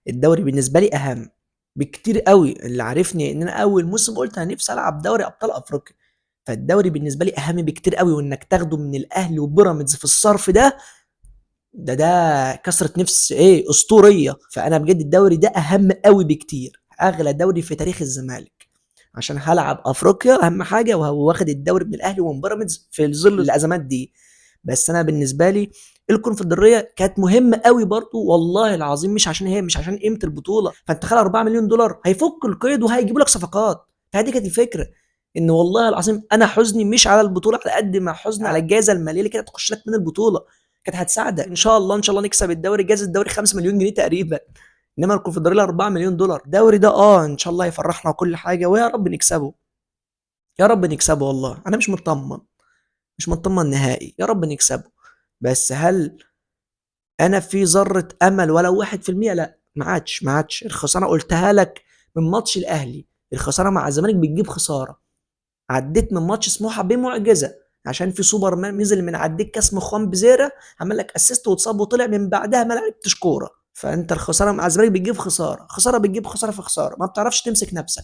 الدوري بالنسبة لي اهم بكتير قوي. اللي عارفني ان انا اول موسم قلت انا نفسي العب دوري ابطال افريقيا، فالدوري بالنسبة لي اهم بكتير قوي، وانك تاخده من الاهلي وبيراميدز في الصرف ده، ده كسرة نفس ايه اسطورية. فانا بجد الدوري ده اهم قوي بكتير، اغلى دوري في تاريخ الزمالك، عشان هلعب افريقيا اهم حاجة، وهو واخد الدوري من الاهلي ومن بيراميدز في ظل الازمات دي. بس انا بالنسبة لي الكونفدراليه كانت مهمة قوي برضو والله العظيم، مش عشان هي، مش عشان قيمة البطولة. فانت خلال 4 مليون دولار هيفك القيد وهيجيبوا لك صفقات. فدي كانت الفكرة، ان والله العظيم انا حزني مش على البطولة على قد ما حزني على الجائزة المالية اللي كانت هتخش لك من البطولة، كانت هتساعدك ان شاء الله. ان شاء الله نكسب الدوري، جائزة الدوري 5 مليون جنيه تقريبا، انما الكونفدراليه 4 مليون دولار. الدوري ده ان شاء الله يفرحنا وكل حاجة، ويا رب نكسبه، يا رب نكسبه. والله انا مش مطمن، مش مطمن نهائي، يا رب نكسبه. بس هل انا في ذره امل ولو 1%؟ لا، ما عادش، ما عادش. الخسارة قلتها لك من ماتش الاهلي، الخسارة مع الزمالك بتجيب خسارة. عديت من ماتش سموحه بمعجزه، عشان في سوبر مان نزل من على الدكة اسمه خوان بزيرا، عمل لك assist واتصاب وطلع من بعدها ما لعبتش كورة. فانت الخسارة مع الزمالك بتجيب خسارة، خسارة بتجيب خسارة في خسارة، ما بتعرفش تمسك نفسك.